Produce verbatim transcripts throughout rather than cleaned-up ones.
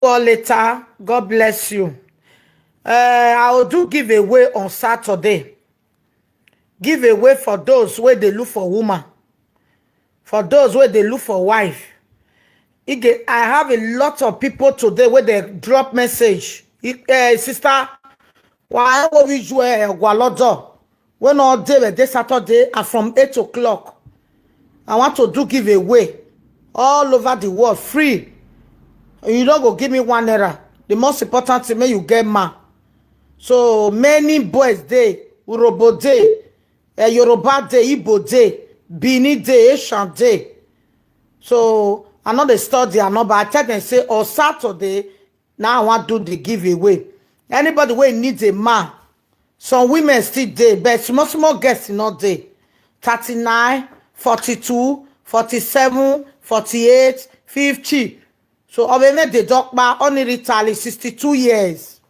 call later. God bless you. Uh, I will do giveaway on Saturday. Giveaway for those where they look for woman. For those where they look for wife. I have a lot of people today where they drop message. Uh, sister, why will we join Gualodo? When all day, this Saturday, are from eight o'clock. I want to do giveaway all over the world, free. You don't go give me one naira. The most important thing, make you get man. So many boys dey, Urhobo dey, eh, Yoruba dey, Igbo dey, Benin dey, Asian dey. So I know they study, I know, but I tell them say on Saturday, now I want do the giveaway. Anybody wey need a man, some women still dey, but small small girls no dey. Thirty-nine, forty-two, forty-seven, forty-eight, fifty. So Obene dey talk about only Italy, sixty-two years.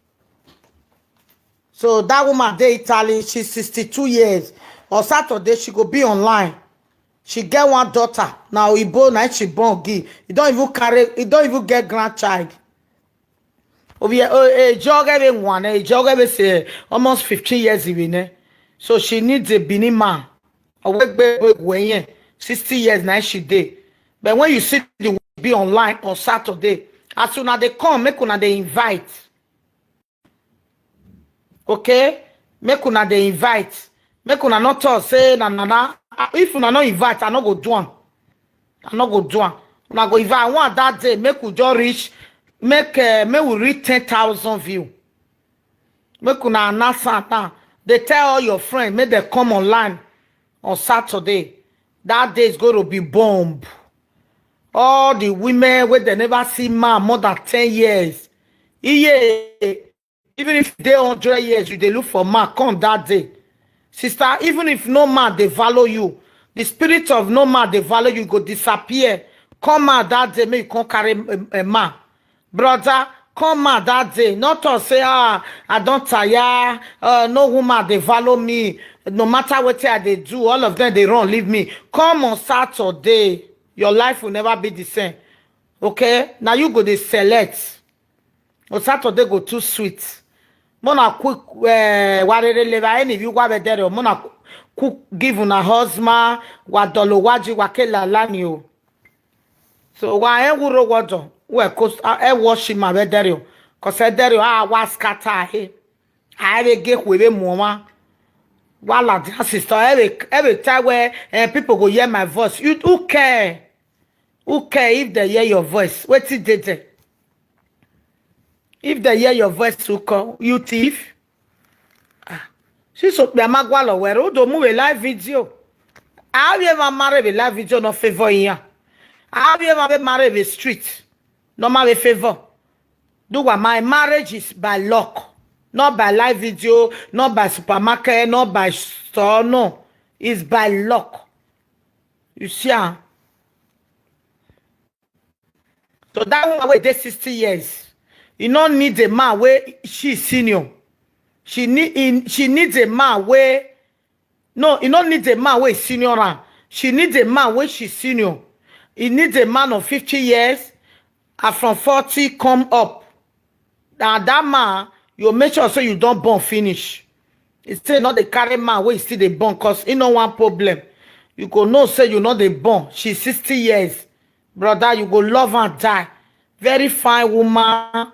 So that woman dey Italy, she's sixty-two years. On Saturday, she go be online. She get one daughter. Now Igbo, now she born give. You don't even carry, you don't even get grandchild. Obi, eh, eh, jog every one, eh, jog every say almost fifteen years even, eh. So she needs a Benin man. Awegbe, when sixty years now she dey. But when you see the way be online on Saturday, as soon as they come, make una they invite. Okay? Make una they invite. Make una not talk say na na na. Ah, if una no invite, I no go do am. I no go do am. Una go invite one that day. Make we just reach. Make uh, make we reach ten thousand view. Make una announce am now. They tell all your friends, make them come online on Saturday. That day is going to be bomb. All the women where they never see man more than ten years. Iye, even if they hundred years, you they look for man, come that day. Sister, even if no man they follow you, the spirit of no man they follow you go disappear. Come out that day, make you come carry a, a man. Brother, come out that day. Not to say, ah, I don't tire. Uh, no woman they follow me. No matter what I they do, all of them they run leave me. Come on Saturday, your life will never be the same. Okay? Now you go they select. On Saturday go too sweet. Mona quick, eh, warere leva any you wa bedere. Mona cook give una husband wa dolo waji wa ke la lani o. So wa e wuro wodo we ko e wash ma bedere. Cause e dere a wa scatter he. I will get with mama. Wala dear sister, every every time where eh, people go hear my voice, you who care? Who care if they hear your voice? What is it? If they hear your voice, who call you thief? Ah, she so be magwalo where who do move a live video. Have you ever married a live video no favor here? Have you ever been married a street? No matter favor. Do what my marriage is by luck, not by live video, not by supermarket, not by store. No, it's by luck. You see, ah. So that one wey dey sixty years, you no need a man wey she senior. She need she needs a man wey no, you no need a man wey senior am. She needs a man wey she senior. He needs a man of fifty years and from forty come up. Na that man, you make sure say you don born finish. He say no dey carry man wey still dey born cause he no want problem. You go know say you no dey born. She sixty years. Brother, you go love and die. Very fine woman,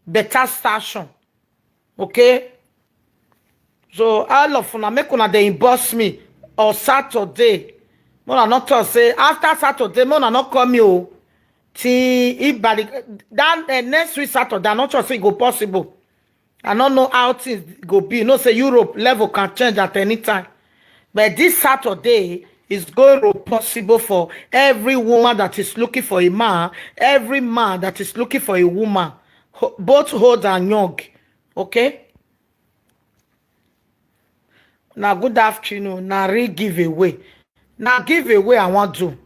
better station. Okay? So all of una make una dey inbox me on Saturday. Mona not talk say after Saturday, mona not call me o. Till if by the, that uh, next week Saturday, I not sure say e go possible. I don't know how things go be. You know, say Europe level can change at any time. But this Saturday is going to possible for every woman that is looking for a man, every man that is looking for a woman, ho- both old and young. Okay? Now, good afternoon. Now, real giveaway. Now, giveaway I want to.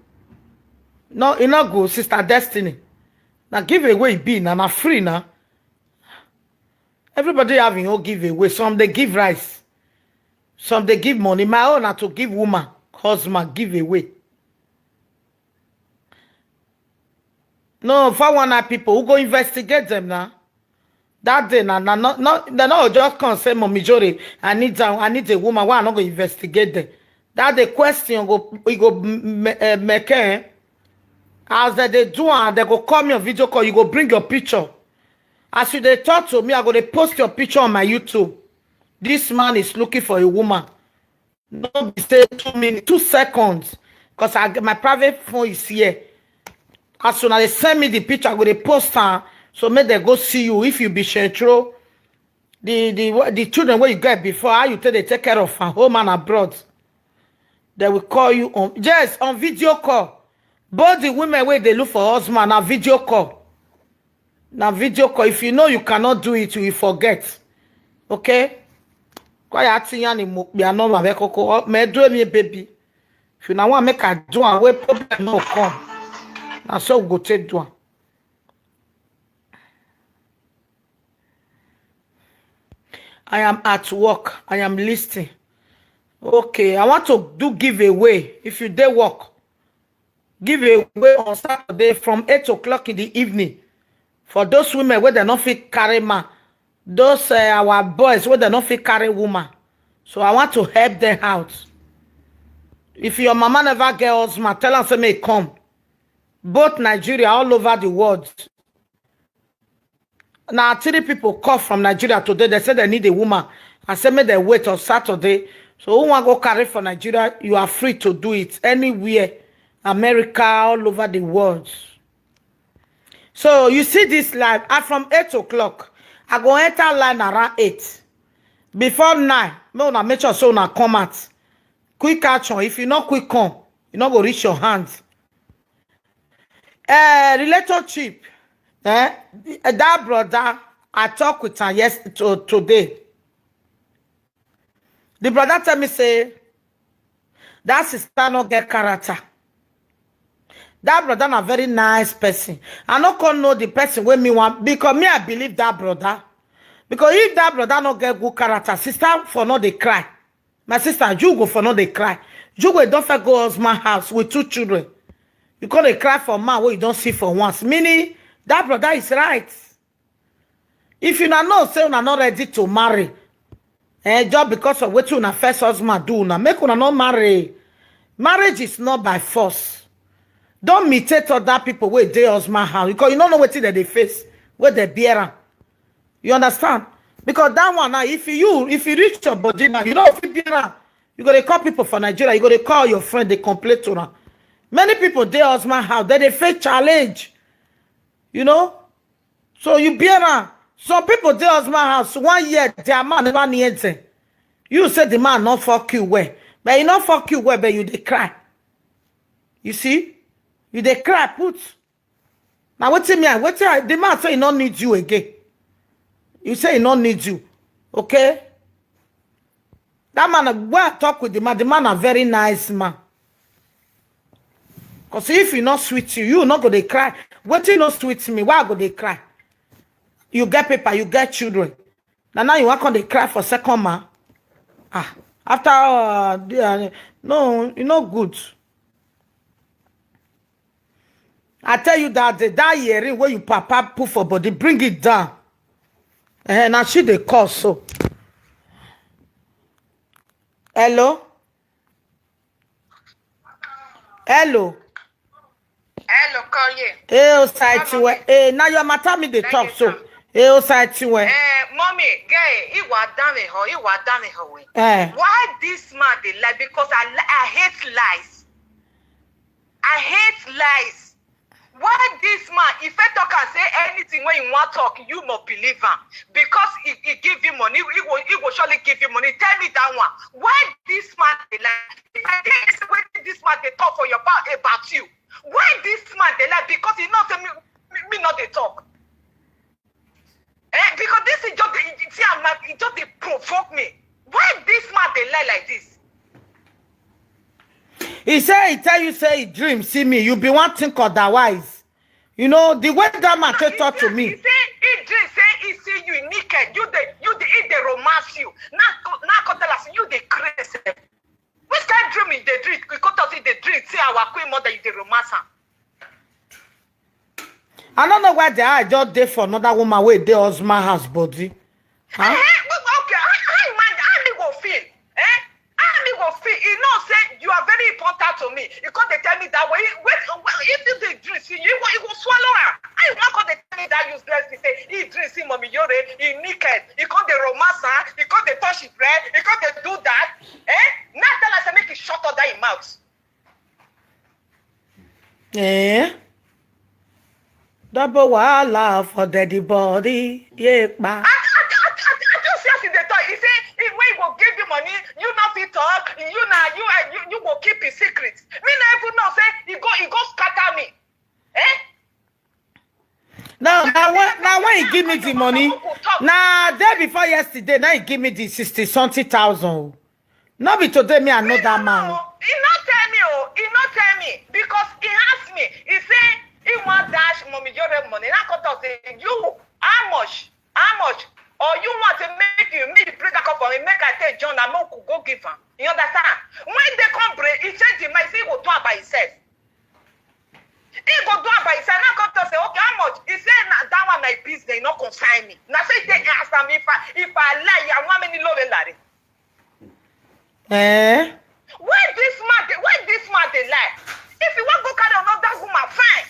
No, you not go, Sister Destiny. Now, giveaway be now, now free now. Everybody having your giveaway. Some they give rice. Some they give money. My own are to give woman, husband, giveaway. No, four one nine people, who go investigate them now? That day, na, na, no, no, they no just come say, "Mommy Jore, I need a, I need a woman. Why I no go investigate them?" That the question go, e go m-, m-, eh, make, eh? As they, they do, and they go call me on video call, you go bring your picture. As you dey talk to me, I go dey post your picture on my YouTube. "This man is looking for a woman." No be say two minutes, two seconds, 'cause I, my private phone is here. As soon as they send me the picture, I go dey post am. So make they go see you. If you be Shentro, the, the, the children where you get before, how you take, they take care of am, home and abroad. They will call you on, yes, on video call. Both the women where they look for husband, na video call. Na video call. If you know you cannot do it, you will forget. Okay? Quiet, Tiyan, mo, we are not my coco. Me do me, baby. If you now want make a do am, where problem no come. Na so we go take do am. I am at work. I am listening. Okay, I want to do giveaway. If you dey work, giveaway on Saturday from eight o'clock in the evening. For those women where they no fit carry man, those, uh, our boys where they no fit carry woman. So I want to help them out. If your mama never get husband, tell am say make come. Both Nigeria, all over the world. Now three people call from Nigeria today. They say they need a woman. I say make they wait on Saturday. So who want go carry for Nigeria? You are free to do it anywhere, America, all over the world. So you see this live, I from eight o'clock. I go enter line around eight. Before nine, make una make sure so una come out. Quick action. If you not quick come, you not go reach your hands. Uh, relationship. Eh? That brother, I talk with her yes to, today. The brother tell me say that sister no get character. That brother na very nice person. I no come know the person wey me want, because me, I believe that brother. Because if that brother no get good character, sister for no dey cry. My sister, you go for no dey cry. You go don first go husband house with two children. You go dey cry for man wey you don see for once. Meaning, that brother is right. If you na know say una not ready to marry, eh, just because of wetin una first husband do una, make una not marry. Marriage is not by force. Don't imitate other people wey dey husband house, because you no know wetin dem dey face, wey dem bear am. You understand? Because that one now, if you, if you reach your body now, you know if you bear am, you go dey call people for Nigeria, you go dey call your friend, dey complain to am. Many people dey husband house, dem dey face challenge. You know? So you bear am. Some people dey husband house, one year, their man never near them. You say the man not fuck you well. But he not fuck you well, but you dey cry. You see? You dey cry, put. Now wetin me, I, wetin I, the man say he not need you again. You say he not need you. Okay? That man, when I talk with the man, the man a very nice man. 'Cause if he not sweet you, you not go dey cry. Wetin no sweet me, why I go dey cry? You get paper, you get children. Now, now you want come dey cry for second man? Ah, after, uh, the, uh, no, you no good. I tell you that day, that earring wey you papa put for body, bring it down. Eh, now she dey call so. Hello? Hello? Hello, call you. Hey, Osai Tiwe. Hey, now your matter me dey talk so. Hey, Osai Tiwe. Eh, mommy, guy, he was down in her, he was down in her way. Eh. Why this man dey lie? Because I, li- I hate lies. I hate lies. Why this man, if I talk and say anything when you want talk, you must believe him. Because he, he give you money, he will, he will surely give you money. Tell me that one. Why this man dey lie? If I tell you say wetin this man dey talk for your back about you, why this man dey lie? Because he know say me, me, me not dey talk. Eh, because this is just the, see, I'm like, it just dey provoke me. Why this man dey lie like this? He say he tell you say he dream see me. You be one think otherwise. You know the way that man take talk to me. He say he dream say he see you naked. You dey, you dey, he dey romance you. Now, now come tell us you dey craze. Which kind dream you dey dream? You come talk say you dey dream say our queen mother, you dey romance am. I don't know why the eye just dey for another woman wey dey husband house body. Huh? Eh, but okay, how, how you man, how me go feel? Eh? How me go feel? You know say you are very important to me. You come dey tell me that way. Wait, wait, if you dey drink, see, you go, you go swallow am. How you wan come dey tell me that useless thing? Say he drink, see mommy Yore, he naked. He come dey romance her. He come dey touch his breast. He come dey do that. Eh? Now tell us say make he shut up that him mouth. Eh? Double wahala for dead body. Yeah, pa. I, I, I, I, I just see as he dey talk. He say he, when he go give you money, you no fit talk. You na you, uh, you you go keep his secret. Me no even know say he go he go scatter me. Eh? Now, now when, now when he give me the money, now day before yesterday, now he give me the sixty something thousand. No be today me I know that man. He no tell me oh, he no tell me because he ask me. He say he wan dash mommy Yore money. Now come talk say you how much, how much, or you want to make you me bring a cup for me make I take John and make we go give am. You understand? When they come bring, he change him mind. Say he go do am by himself. He go do am by himself. Now come talk say okay how much? He say na that one na his business. He no concern me. Na say he take ask am if I if I lie. I want many love lare. Eh? Why this man dey why this man dey lie? If you wan go carry another woman, fine.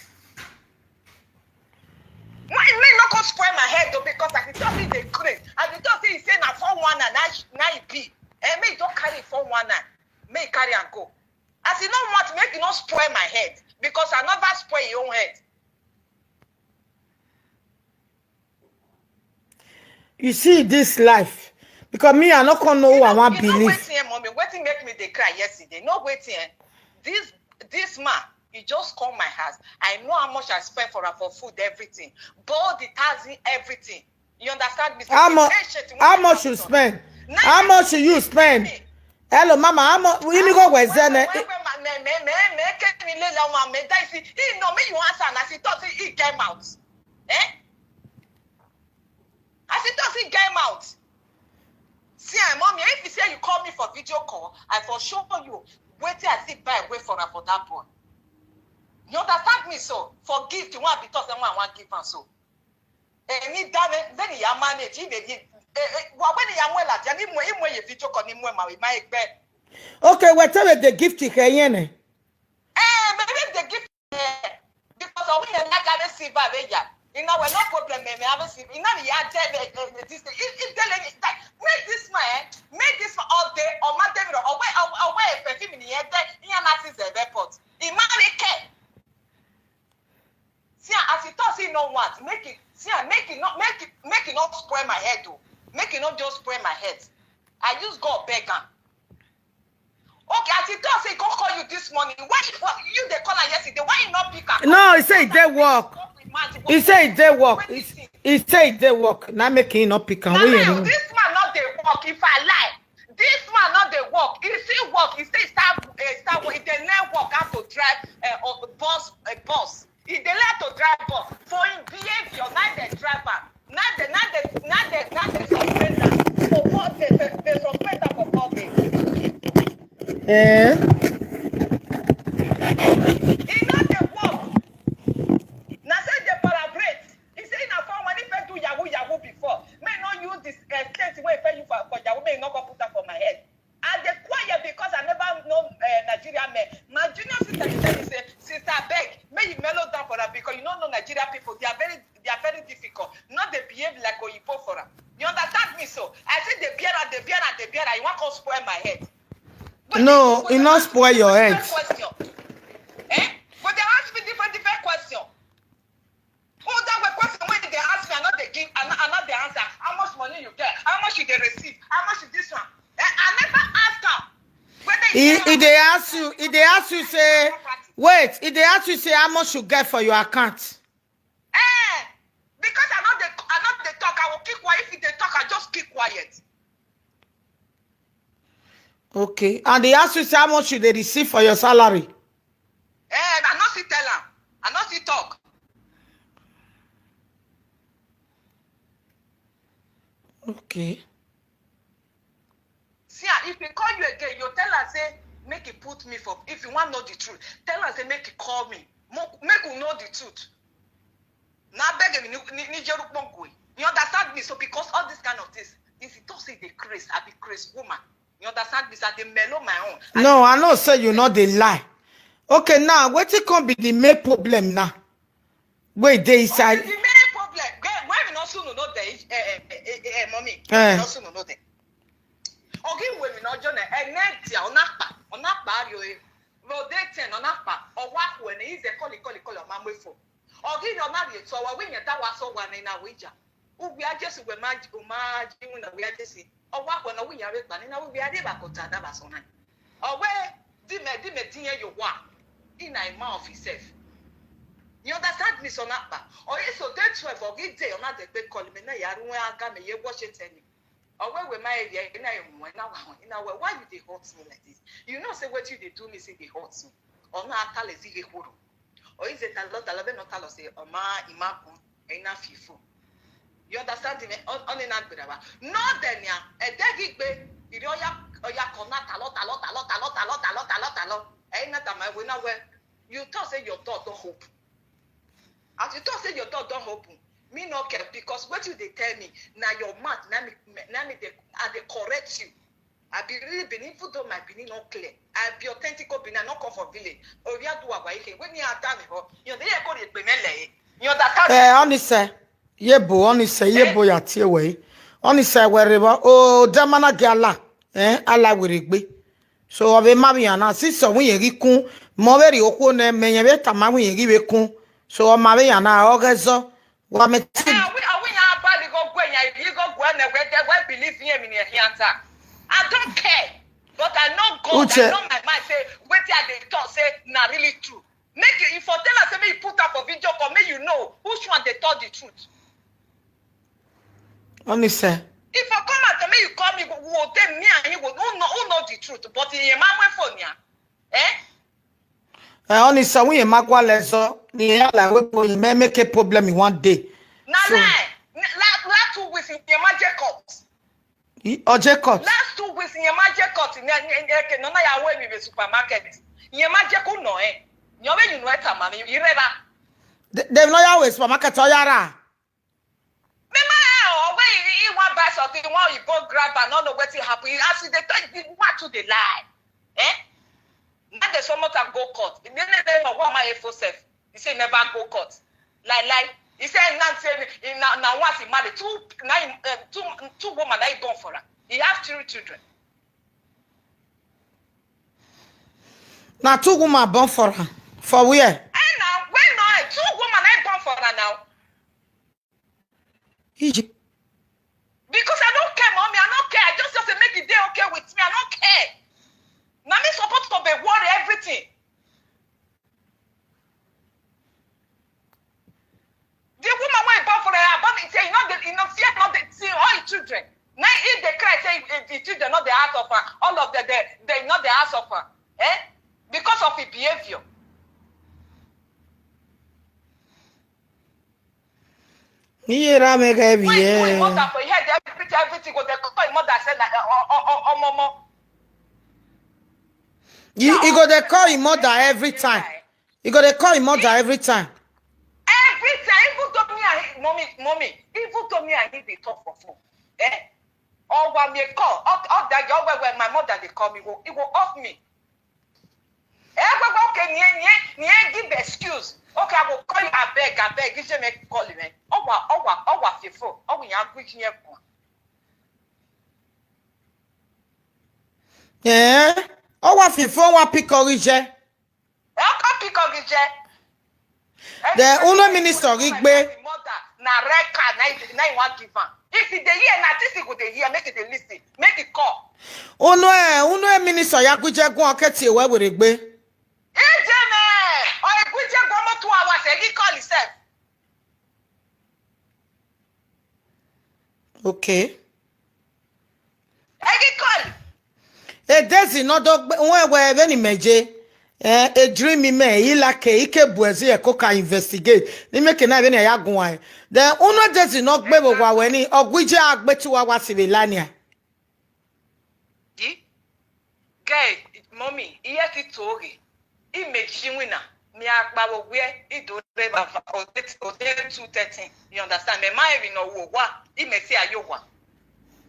Why me no come spoil my head though because as he talk say he dey craze, as he talk say he say na four one nine na na he be. Eh, me he don carry four one nine, me he carry am go. As he no want make he no spoil my head because I never spoil him own head. You see this life because me I no come know who I wan believe. Wetin eh, mommy, wetin make me dey cry yesterday? No wetin eh. This this man, he just come my house. I know how much I spend for am for food, everything, bought the thousand, everything. You understand me? How much? How much you spend? How much you spend? Hello, mama. How much? You go where then? He know me. You answer and as he talk, he get mouth. Eh? As he talk, he get mouth. See, eh, mommy, if you say you call me for video call, I for show you wetin I see buy away for am for that boy. You understand me? So for gift, you want be talk say one want give am so. Eh, ni dame, then you manage. If they give, eh, eh, wa when you are well at, you need more, more your video call, need more my my egbe. Okay, whatever the gift you can, eh? Eh, maybe the gift eh, because of we like have a silver way ya. You know, we no problem, me have a silver. You know, you are there, eh, eh, this thing. If if they let me, like, make this man, eh, make this man all day, or my day, or where, or where, perfume in the head, there, you are not in the airport. In my care. See, as he talk, he no want. Make it, see, make it not, make it, make it not spoil my head, though. Make it not just spoil my head. I use God beg am. Okay, as he talk, say, go call you this morning. Why you, you they call her yesterday? Why you not pick her? No, he say they work. He say they work. He, he say they work. Now make him not pick am. Now, this man not they work. If I lie, this man not they work. He still work. He still start, uh, start work. He dey learn work how to drive uh, bus, a uh, bus. He dey learn to drive bus. For him behavior, now they drive am. Now they, now they, now they, now they suspend am. For four days, they, they suspend am for four days. Eh? He not the work. Now say they parabret. He say na four one if I do yahoo yahoo before. May not use this uh, state way for you for, for yahoo. May not go put that for my head. I dey quiet because I never know uh, Nigerian men. My junior sister dey tell me say, sister, beg, may you mellow down for that because you don't know Nigerian people. They are very, they are very difficult. Not they behave like Oyibo for them. You understand me? So I say they bear and they bear and they bear. You want to spoil my head. But no, it not spoil your head. Question. Eh? But they ask me different, different questions. Who that way question when they ask me, I not they give, I not, I not the answer. How much money you get? How much you they receive? How much is this one? Eh, I never ask her. He, he they ask you, he they ask you say, wait, he they ask you say how much you get for your account. Eh, because I not the, I not the talk. I will keep quiet. If they talk, I just keep quiet. Okay, and they ask you say how much you they receive for your salary. Eh, I not see tell her. I not see talk. Okay. See, ah, if he call you again, you tell her say make he put me for. If you want know the truth, tell her say make he call me. Make we know the truth. Na beg mi ni ni ni jeru pongo. You understand me? So because all this kind of things, if you talk say they craze, I be craze woman. You understand me? So I dey mellow my own. I No, I know say you no dey lie. Okay, now wetin come be the main problem now? Wey dey Okay, inside. the main problem, why we not soon know the eh, eh, eh, eh, eh, mommy? Eh. Not soon know the. Ogi we mi no jona enentia onapa onapa yo e. Ro de ten onapa owa ku ene ize koli koli koli oma mwe fo. Ogi no na ri to wa we nya da wa so wa ni na we ja. Ubi a Jesu we ma o ma ji na we a Jesu. Owa ku no we nya we pa ni na we a de ba ko ta da ba so na. Owe di me di me di ye yo wa. In a man of himself. You understand me, so na pa? Or is so day twelve or give day on the big call me na ya run aga me ye watch it any. Or where we my area in a when I want in a way. Why you dey hurt me like this? You know say what you dey do me say dey hurt me. Or na tell is he huru. Or is it a lot a lot not tell us say or ma imaku in a fifu. You understand me? On on in a good. No then ya. E degi gbe iri oya oya kona talo talo talo talo talo talo talo talo talo. E na tama we na we. You talk say your door don open. As you talk say your door don open, me no care because what you dey tell me na your mouth na me na me dey I dey correct you. I be really Benin, even though my Benin no clear. I be authentic Benin, I no come for village. Oria do wa ihe. When you are down here, you dey go dey pay me leh. You understand? Eh, Onise, yebo, Onise, yebo ya tie we. Onise, wherever. Oh, demana ge ala. Eh, ala were gbe. So, ove ma bi ana, si so wi yeri kun, mo veri oku ne, me ye be ta ma wi yeri be kun. So, o ma be ana, ogezo. Wa me ti. Eh, we are we are bad go go ya, you go go na we dey we believe in me here. I don't care. But I know God, Uche. I know my mind say wetin I dey talk say na really true. Make you if you tell us say make you put up for video call, make you know which one dey talk the truth. Onise. If I come out, make you call me, who will tell me and you will who know who know the truth. But in your man phone, yeah. Eh? Eh, Onise, wi ye magwa lezo. Ni ya la we po me make a problem in one day. Na So- lie. N- La la two weeks in your man Jacob. I- O Jacob. Last two weeks in your man Jacob. Ne ne ne ke no na ya we mi be supermarket. Your man Jacob no eh. Your way you know it, man. You read that. They, they no ya we supermarket o yara. Me ma eh, oh, when you, you want buy something, when you go grab and not know what will happen. You ask you the time, you want to the lie. Eh? Not the so much and go court. If you never know what my F O self, he say never go court. Like like he said now say he now now once he married two now uh, two two women that he born for her. He have three children. Na two woman born for her. For where? And now when now eh, two women I born for her now. Egypt. Because I don't care, mommy. I don't care. I just just say make the day okay with me. I don't care. Now me supposed to be worry everything. The woman went born for her, but he say, you know, the, you know, fear not the see all your children. Now if they cry, say eh, the children not the house of her, all of them, they they not the house of her, eh? Because of his behavior. Iye ra me ga bi When you call your ye. Mother for your head, everything, everything go they call your mother say like, oh, oh, oh, oh, mama. You, you go dey call your mother every time. You go dey call your mother every time. Every time, even to me, I mommy, mommy, even to me, I need the talk for phone. Eh? Oh, when me call, all, all that your way where my mother they call me, go, it go off me. Eh, go, go, okay, nye, nye, nye, give excuse. Okay, I will call you. I beg, I beg. You should make call me. Oh, wow, oh, wow, oh, wow, your phone. Oh, we are quick here. Eh? O wa fi phone wa pick orije. Eh, come pick up the chair. The Uno minister, Igbe. Mother, na red card, na it- na you want give am. If he dey hear, na this he go dey hear, make he dey listen, make he call. Uno e, Uno e minister ya guje gun oketi ewe were gbe. Ije me, or if we just go more two hours, eh, he call himself. Okay. Eh, he call. E dezi no do gbe, won ewe ebe ni meje. Eh, e dream me, ila ke, ike buezi e ko ka investigate. Ni make na ebe ni ya gun wa. Then Uno dezi no gbe bo wa we ni, ogwije agbe tu wa wa si be lania. Di? Guy, mommy, iye ti tori. Image wina. Mi akpa wo gwe, i do re ba fa, o de, o de two thirteen. You understand? Me ma evi no wo wa, i me si ayo wa.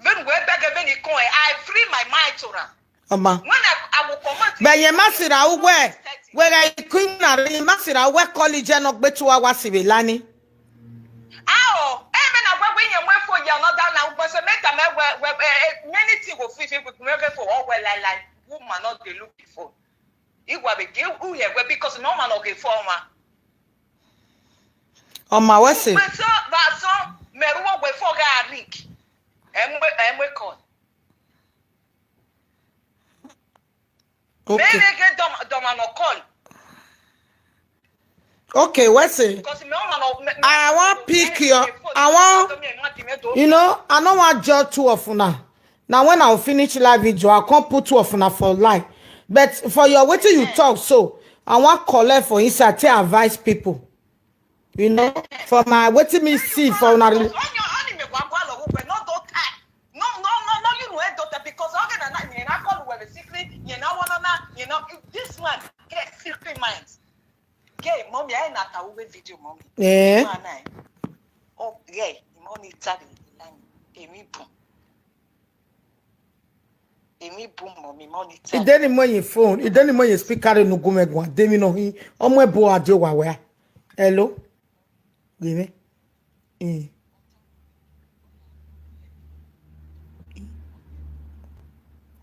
When we beg, when he come, I free my mind to her. Oma. When I, I will command. Be ye masira ugwe. Where I queen na ye masira ugwe college no gbe two hours ibe lani. Ao, e me na gwe gwe ye mwe fo ye another na ugwe so me ta me we, we, eh, eh, many things go fit fit me we fo all we lie lie. Woman not dey look before. Igwa be give who ye we because no man okay for ma. Oma, we say. But so, but so, me ruo we for ga ring. Emwe, emwe call. Okay. Maybe get dom, dom no call. Okay, we say. Because me, me, me, I want pick your, I want, you know, I don't want judge two of una. Now when I finish live video, I can't put two of una for live. But for your wetin you talk, so I want collect for inside to advise people. You know, for my wetin me see for una. Only, only me wa gwa lo we no do time. No, no, no, no, you know, don't because okay, na, na, you know, call we secret, you know, one, na, you know, this one get secret minds. Okay, mommy, I na ta we video, mommy. Eh? Man, I. Oh, yeah, money tadi line. Emi boom. Emi boom, mommy, money tadi. Ideni mo ye phone, ideni mo ye speaker no gume gwa. Demi no hi. Omo ebo ajo wa we. Hello. Give me. Eh.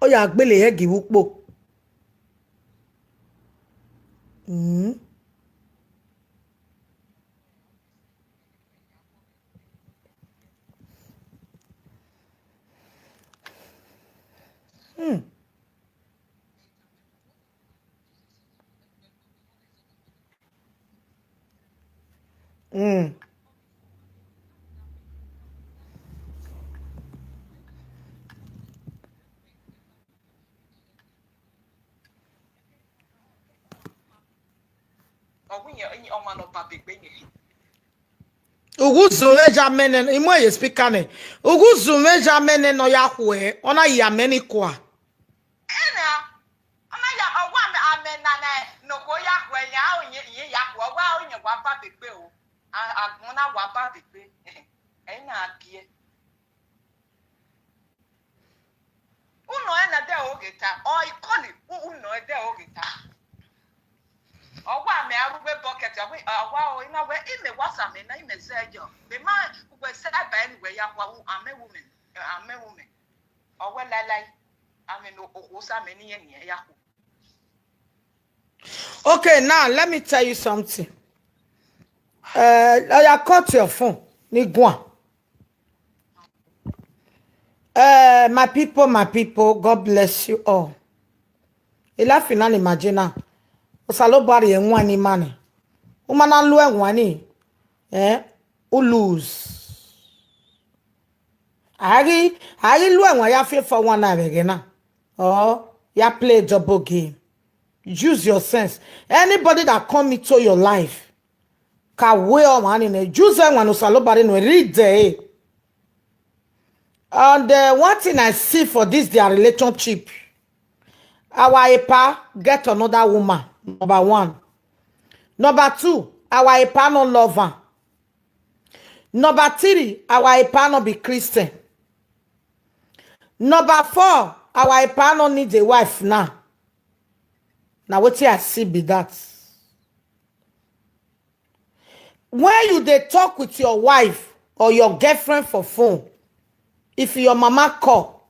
Oya gbele he gi wupo. Mm. Hmm. Mm. Ugwu zume ja mene, imo ye speaker ne. Ugwu zume ja mene no ya hwe, ona ya meni kwa. Ena, ona ya, owa me ame na na, no ko ya hwe ya, o nye, ye ya hwe, owa o nye wa ba begbe o. A, agbona wa ba begbe. Ena agie. Uno ena de oge ta, o ikoli, u-, uno ede oge ta. Owa me arugbe bucket, owa, owa o, ina we, ime wasa me na ime zejo. Be ma, we say by anyway, ya kwa, u, I'm a woman. Eh, I'm a woman. Owe lai lai. I mean, o, o, o, sa me ni ye ni ya kwa. Okay, now let me tell you something. Uh, I cut your phone. Ni gwa. Uh, my people, my people, God bless you all. Ila final imagine. Osalobari enwani mani. Umana lu enwani. Eh? U lose. Agi, agi lu enwa ya fe for one na begena. Oh, ya play double game. Use your sense. Anybody that come into your life, ka we o mani ne. Use enwa no salobari no read there. And uh, one thing I see for this their relationship, our epa get another woman. Number one. Number two, our epa no love her. Number three, our epa no be Christian. Number four, our epa no need a wife now. Now what I see be that. When you dey talk with your wife or your girlfriend for phone, if your mama call,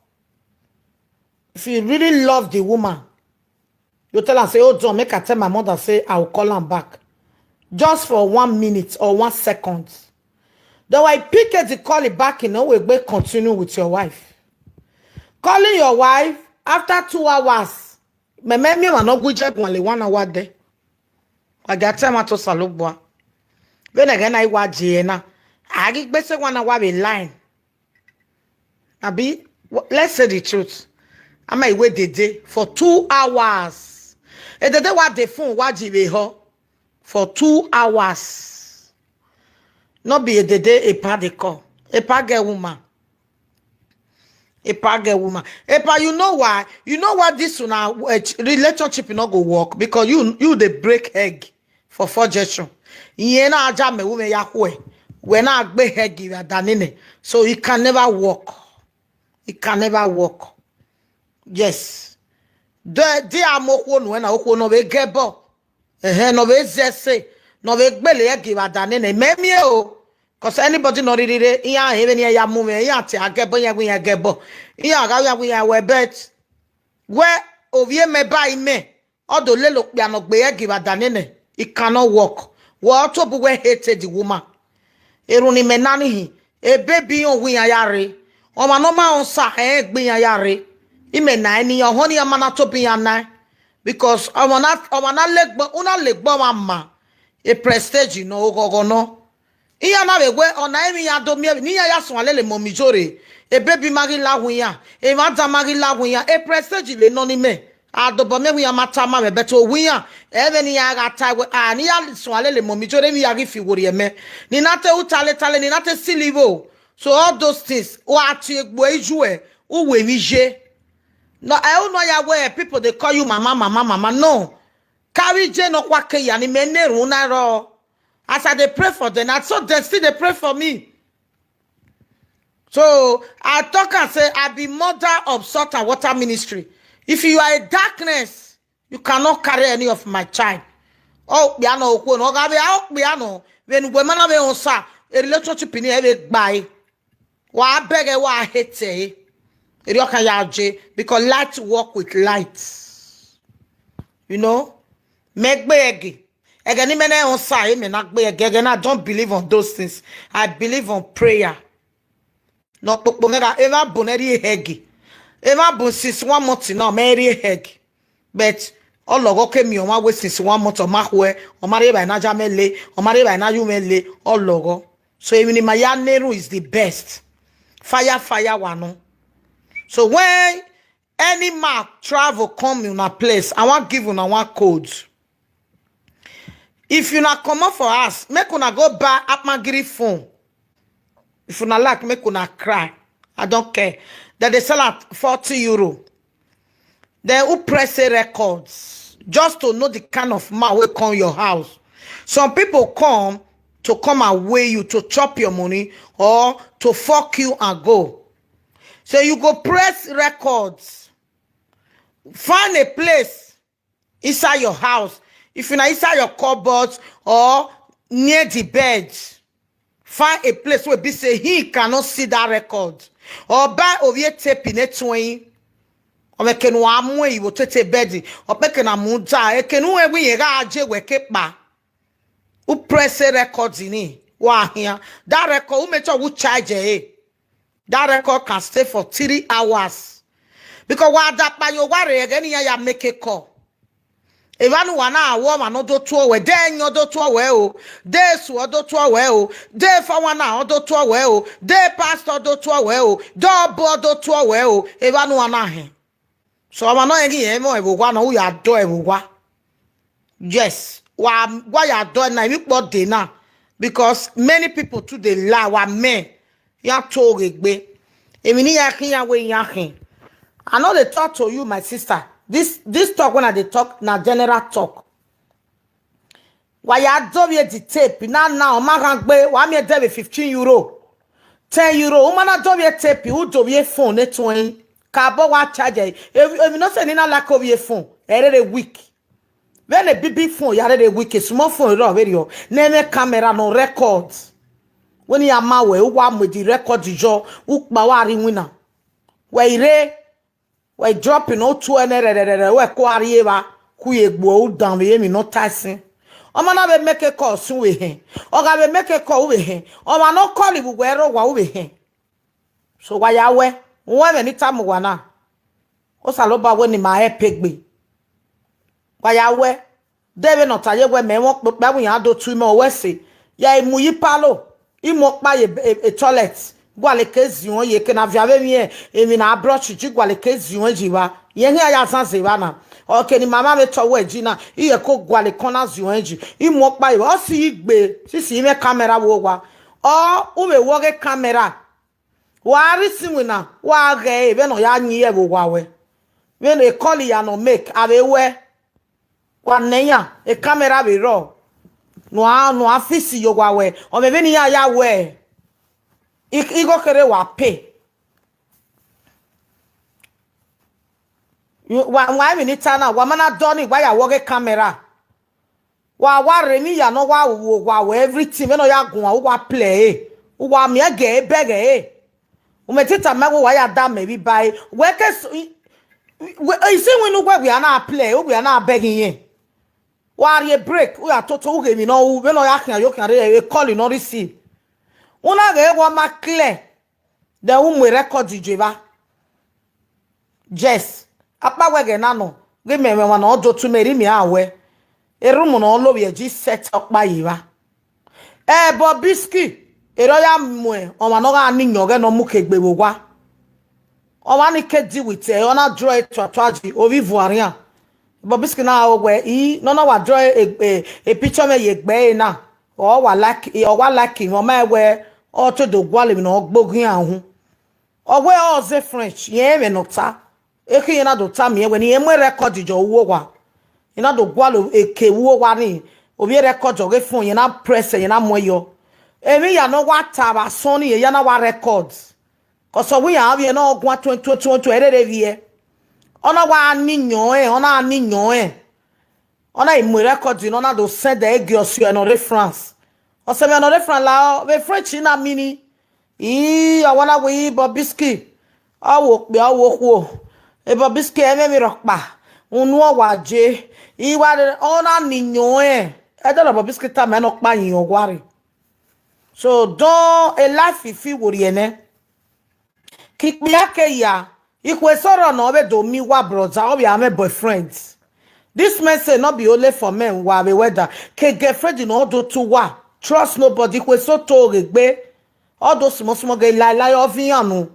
if you really love the woman, you tell her, say, "Oh, John, make I tell my mother, say I will call am back." Just for one minute or one second. Then why pick the call it back in no way, go continue with your wife. Calling your wife after two hours. Me, me, me, no good job, only one hour there. I got time to Salubwa. When again, I watch Jena. I get better one hour in line. Abi, w-, let's say the truth. I might wait the day for two hours. And the day what the phone, what you be ho for two hours. Not be the day a party call. A party woman. A party woman. A pa, you know why? You know why this one, uh, ch-, relationship not go work? Because you, you dey break egg. for four junction. Iye na aja me women ya kwe. We na gbe hegi wa danine. So it can never work. It can never work. Yes. The the amokwo no na okwo no we gebo. Eh, no we zese. No we gbele hegi wa danine. Me mi o. Cause anybody no really re. Iya even ya mu me. Iya te agebo ya wi agebo. Iya ga ya wi ya we bet. We ovie me ba ime. Odo lelo kpe anogbe ye give adanene. It cannot work. What to be we hated the woman. Eruni menani hi. A baby on we ayare. Oma no ma on sa e gbe ayare. Ime na eni yo honey amana to be anai. Because oma na oma na legbo una legbo mama. A prestige no ogogo no. Iya na we we ona emi ya do mi ni ya ya sun alele mo mi jore. A baby magi la hun ya. A mother magi la hun ya. A prestige le no ni me. Adobo me wi amata ma me beto wi ya. Even ya ga tai we a ni ya sun alele mo mi jore mi ya gi fi wori eme. Ni na te utale tale ni na te silivo. So all those things. O ati egbo eju e. Uwe mi je. No, I don't know ya where people they call you mama, mama, mama. No. Carry je no kwa ke ya ni me ne ru na ro. As I dey pray for them, and so they still they pray for me. So I talk and say, I be mother of salt and water ministry. If you are a darkness, you cannot carry any of my child. Oh, piano, oh, no, gabe, oh, piano. When women have on sa, a relationship in every by. Wa beg e wa hate e. Eri okan ya je, because light work with light. You know? Megbe ege. Ege ni mene on sa, e me na gbe ege. Ege na don't believe on those things. I believe on prayer. No popo mega eva bun eri hegi. Eva bun since one month now, me eri hegi. But ologo ke mi o ma we since one month o ma hwe, o ma re ba na ja me le, o ma re ba na yu me le, ologo. So even my ya neru is the best. Fire, fire, wano. So when any man travel come in a place, I want give una one code. If you not come up for us, make una go buy Apmagiri phone. If una like, make una cry. I don't care. That they sell at forty euro. Then who press a records just to know the kind of man will come your house. Some people come to come and weigh you, to chop your money, or to fuck you and go. So you go press records, find a place inside your house. If you're not inside your cupboard or near the bed, find a place where be say he cannot see that record. Or buy ovie tape in a twin. Or make no amwe you will take a bed. Or make an amuda. E can who we ga je weke pa. Who press a record in it? Why here? That record, who make sure who charge it? That record can stay for three hours. Because what that by your worry again, ya make a call. Evanu wana awo ma no do tuo we, de nyo do tuo we o, de su o do tuo we o, de fa wana o do tuo we o, de pastor do tuo we o, de obo do tuo we o, evanu wana he. So ama no egi e mo e wa no ya do e wa. Yes, wa wa ya do na mi po de na, because many people too dey lie wa men. Ya to regbe. Emi ni ya kin ya we ya kin. I know they talk to you, my sister. This this talk when I dey talk na general talk. Wa ya do we the tape na na o ma kan gbe wa mi e de we fifteen euro, ten euro. O ma na do we tape, u do we phone e twen. Ka bo wa charge e. If if you no say ni na like of your phone, e re weak. When a big big phone, ya re weak. A small phone ro very o. Ne me camera no record. When ya ma we u wa mo di record jo, u pa wa ri wina. We ire, we drop no tu ene re re re re, we ko ari e ba, ku ye gbo u dan we mi no tasin. O ma na be make a call sun we hen. O ga be make a call we hen. O ma no call ibu we ro wa we hen. So wa ya we, we me ni tamu wa na. O sa lo ba we ni ma e pegbe. Wa ya we, de we no ta ye we me won pe pe ya do tu mo we se. Ya imu yi palo. Imo pa ye e, e toilet. Gwale ke zion ye ke na via ve mi e. Emi na brush ji gwale ke zion ji wa. Ye he ya zan ze wa na. O ke ni mama ve to we ji na. Iye ko gwale ko na zion ji. Imo pa ye. O si igbe. Si si me camera wo wa. O u me wo ge camera. Wa ri si we na. Wa ge e ve no ya nyi ye wo wa we. Ve no e call ya no make. A ve we. Wa ne ya. E camera ve ro. No a, no a fisi yo wa we. O me veni ya ya we. I, i go kere wa pay. You, wa, wa mi ni tana, wa mana doni, wa ya woge camera. Wa, wa re mi ya no wa wo, wa wo everything. Me no ya gun, wa play. Wa mi ege, bege, eh. Umetita me wo wa ya da me bi bai. We ke s-, we, we, you see, we no we, we are not play, we are not begging ye. Wa ye break, we are toto, we no, we no ya kan, yo kan re, e call no receive. Una ge wa ma clear. De u mwe record jeva. Yes. Apa we ge na no. Ge me me wa no do tu me ri mi awe. E room no lo ye ji set up pa yi wa. E Bobrisky. E ro ya mwe. O ma no ga ni nyo ge no mu ke gbe wo wa. O wa ni ke di with e. O na draw it to atwaji. O vi vuarian. Bobrisky na o we. I no na wa draw a, a, a picture me ye gbe na. O wa like, o wa like him. O ma we. O to do gwale mi no gbogin ahun. Owe oze French, ye me no ta. Eke ye na do ta mi, ye we ni ye mwe record jo uwo wa. Ye na do gwa lo eke uwo wa ni. Obi record jo ge phone, ye na press, ye na mwe yo. Emi ya no wa ta ba so ni, ye ya na wa record. 'Cause we ya bi no gwa twenty twenty, ere re vie. Ona wa ni nyo e, ona ni nyo e. Ona i mwe record, no na do send e gi osio e no re France. O se me no re France la o, we French na mini. I, I wanna we Bobrisky. Awo pe awo kwo. E Bobrisky e me mi rokpa. Unu o wa je. I wa de ona ni nyo e. E de lo Bobrisky ta me no pa yin o wa re. So don e life fi wo ri ene. Kikpi ake ya. Ikwe soro no be do mi wa brother, o be ame boyfriend. This man say no be only for men wa be weather. Ke girlfriend no do to wa. Trust nobody, kwe so to regbe. All those small, small girl lie, lie of anu.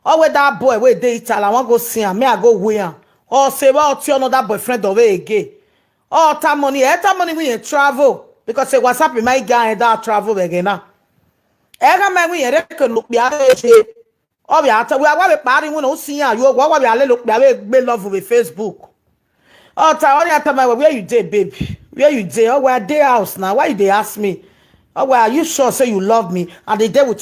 Or whether that boy wey dey Italy, I wan go see am, me I go win am. Or say, well, tell another boyfriend of again. Or that money, eh, that money we travel. Because say, what's up in my guy that travel again now. Ega me we reke no pia eje. Obi ata we wa be pari we no see ya yo, wa wa be ale lo pia we gbe love with Facebook. Oh, ta, only ata my, where you dey, babe? Where you dey? Oh, we are day house now. Why you dey ask me? Oh, well, are you sure say you love me? And they dey with